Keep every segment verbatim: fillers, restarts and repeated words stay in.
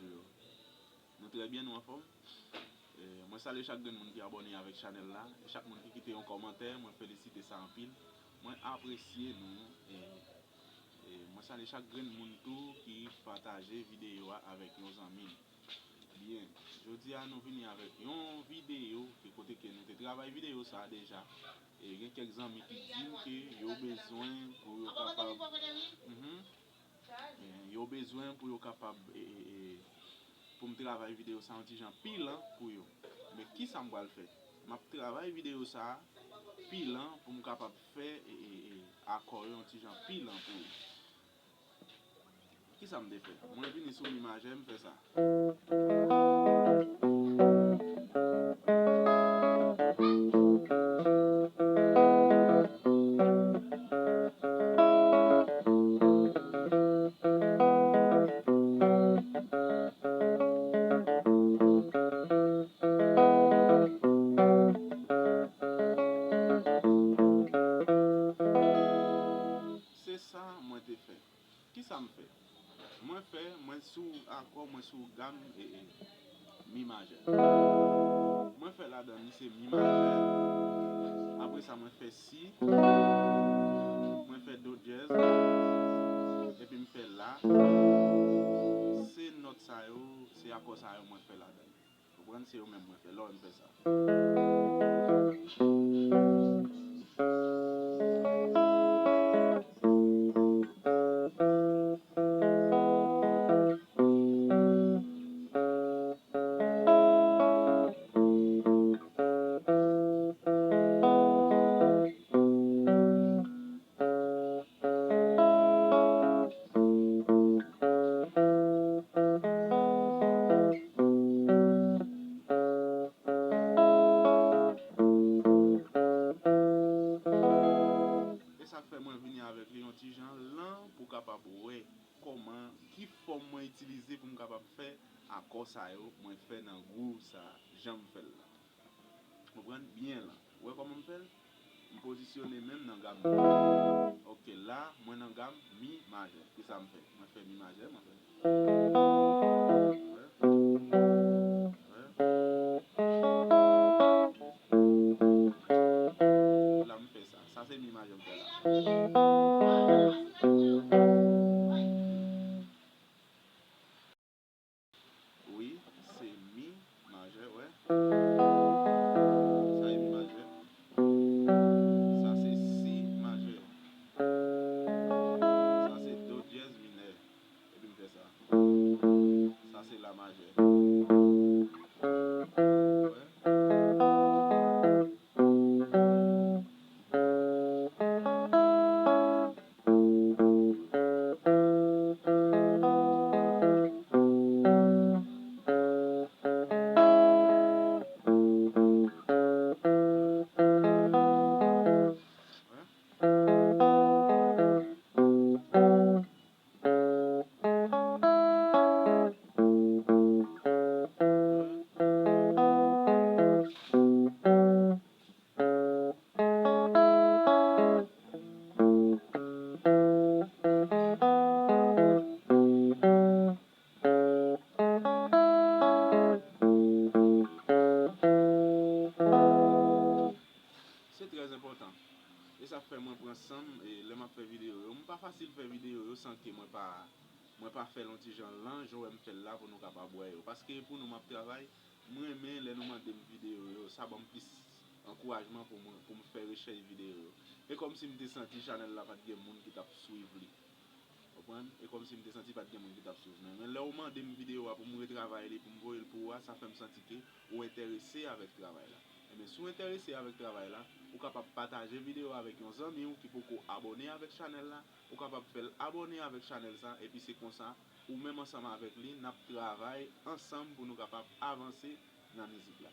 Yo. Nou trè byen, nou anfòm. E, mwen salye chak grenn moun ki abòne avèk chanèl la. E chak moun ki kite yon kòmantè, mwen felisite sa anpil. Mwen apresye nou. E, e mwen salye chak grenn moun tou ki pataje videyo a avèk yon zanmi. Byen, jodi a nou vini avèk yon videyo ki kote ke nou te travay videyo sa a deja. E gen kèk zanmi ki di m ke yo bezwen pou yo kapab. Mhm. E, yo bezwen pou yo kapab, e, e, e, pou m travay videyo sa yon ti jan pi lan pou yo. Men kisa m pral fè? M ap travay videyo sa pi lan pou m kapab fè, e, e, e, akò yo yon ti jan pi lan pou yo. Kisa m te fè? Mwen vini sou mi majè, m fè sa. Se sa mwen te fè. Kisa m fè? Mwen fè, mwen sou akò, mwen sou gam, e, e, mi majè. Mwen fè ladan li se mi majè. Apre sa, mwen fè si. Mwen fè do dyèz. Epi m fè la. Se nòt sa yo, se akò sa yo mwen fè ladan li. Konprann? Se yo menm mwen fè. Lè w wè m fè sa. E sa k fè mwen vini avèk li yon ti jan lan pou w kapab wè kòman, ki fòm mwen itilize pou m kapab fè akò sa yo mwen fè nan gwouv sa, jan m fè l la. Konprann? Byen lan. Ou wè kòman m fè l? M pozisyone menm nan gam nan. Oke, la, mwen nan gam mi majè. Kisa m fè? Mwen fè mi majè, mwen fè. Wè? Wè? La, m fè sa. Sa se mi majè m fè la. Wi, se mi majè, wè. Sa e mi majè. Sa se si majè. Sa se do dyèz minè. Epi m fè sa. Sa se la majè. Wè. Se trè enpòtan. E sa fè mwen pran san m, e lè m ap fè videyo yo. M pa fasil fè videyo yo san ke mwen pa, mwen pa fè l yon ti jan lan, jan w wè m fè l la pou nou kapab wè yo. Paske pou nou m ap travay, m renmen lè nou mande m videyo yo. Sa ban m plis ankourajman pou mwen, pou m fè rechèch videyo yo. E kòmsi m te santi chanèl la pa t gen moun ki t ap swiv li. Konprann? E kòmsi m te santi pa t gen moun ki t ap swiv mwen. Men lè w mande m videyo a pou m retravay li, pou m voye l pou ou a, sa fè m santi ke ou enterese avèk travay la. Enben, si w enterese avèk travay la, ou kapab pataje videyo a avèk yon zanmi w ki poko abòne avèk chanèl la, ou kapab fè l abòne avèk chanèl sa, epi se konsa, ou menm ansanm avèk li, n ap travay ansanm pou nou kapab avanse nan mizik la.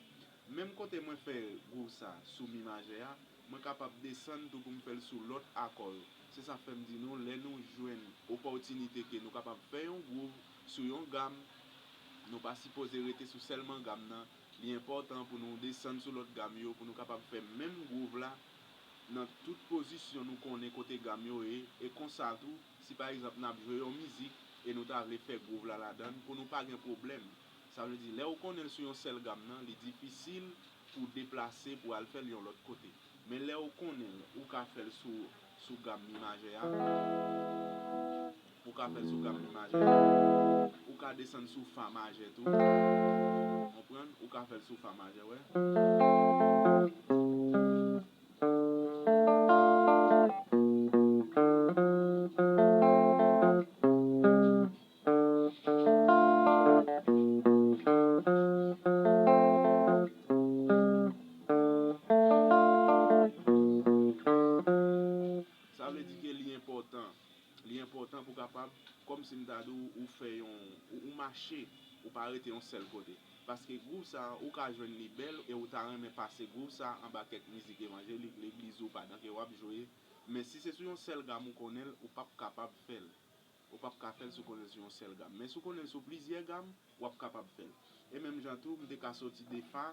Menm kote mwen fè gwouv sa sou mi majè a, mwen kapab desann tou pou m fè l sou lòt akò yo. Se sa fè m di nou, lè nou jwenn opòtinite ke nou kapab fè yon gwouv sou yon gam, nou pa sipoze rete sou sèlman gam nan. Li enpòtan pou nou desann sou lòt gam yo, pou nou kapab fè menm gwouv la nan tout pozisyon nou konnen kote gam yo ye. E konsa tou, si pa egzanp n ap jwe yon mizik, e nou ta vle fè gwouv la ladan l pou nou pa gen pwoblèm. Sa vle di, lè ou konnen l sou yon sèl gam nan, li difisil pou w deplase pou w al fè l yon lòt kote. Men lè ou konnen l, ou ka fè l sou, sou gam mi majè a. Ou ka fè l sou gam mi majè a. Ou ka desann sou fa majè tou. Konprann? Ou ka fè l sou fa majè, wè. Sa vle di ke li enpòtan. Li enpòtan pou kapab, kòmsi m ta di w, ou fè yon, ou, ou mache, ou pa rete yon sèl kote. Paske gwouv sa a, ou ka jwenn li bèl e ou ta renmen pase gwouv sa a anba kèk mizik evanjelik, legliz ou, pandan ke w ap jwe. Men si se sou yon sèl gam ou konnen l, ou p ap kapab fè l. Ou p ap ka fè l si w konnen l sou yon sèl gam. Men si w konnen l sou plizyè gam, w ap kapab fè l. E menm jan tou, m te ka soti de fa,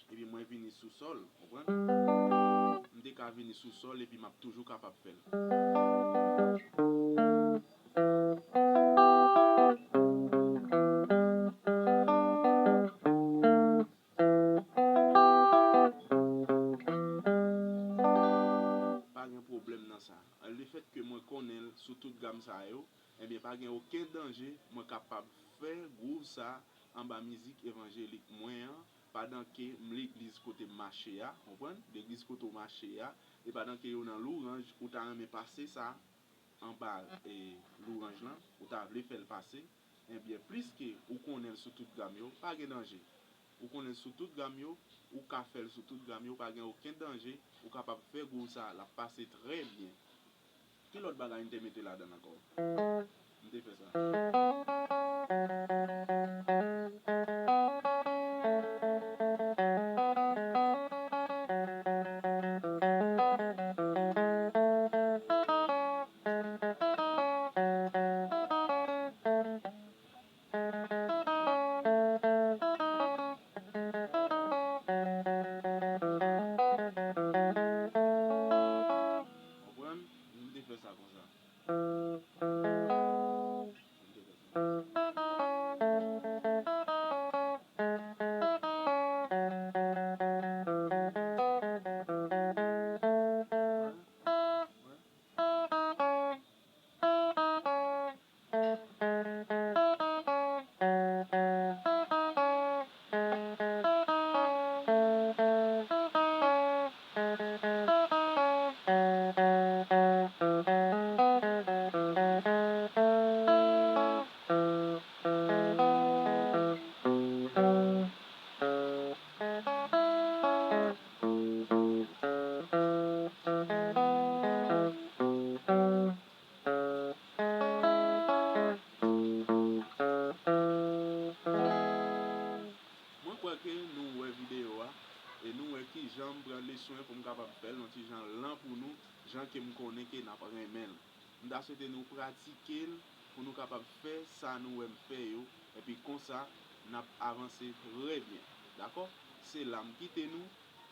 epi mwen vini sou sòl, konprann? M te ka vini sou sòl, epi m ap toujou kapab fè l. Pa gen pwoblèm nan sa. Lefètke mwen konnen l sou tout gam sa yo, ebyen, pa gen okenn danje, mwen kapab fè gwouv sa anba mizik evanjelik mwen an, pandan ke m legliz kote m mache a, konprann? Legliz kote w mache a, e pandan ke yo nan louwanj, ou ta renmen pase sa anba, e, louwanj lan, ou ta vle fè l pase, ebyen, pliske ou konnen l sou tout gam yo, pa gen danje. Ou konnen l sou tout gam yo, ou ka fè l sou tout gam yo, pa gen okenn danje, ou kapab fè gwouv sa, l ap pase trè byen. Ki lòt bagay m te mete ladan l ankò? M te fè sa. Konprann? M te fè sa konsa. M te fè sa. Mwen kwè ke nou wè videyo a, e nou wè kijan m pran le swen pou m kapab fè l yon ti jan lan pou nou, jan ke m konnen ke n ap renmen l. M ta swete nou pratike l pou nou kapab fè sa nou wè m fè yo, epi konsa, n ap avanse trè byen. Dakò? Se la m kite nou.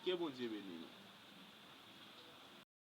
Ke Bondye beni nou.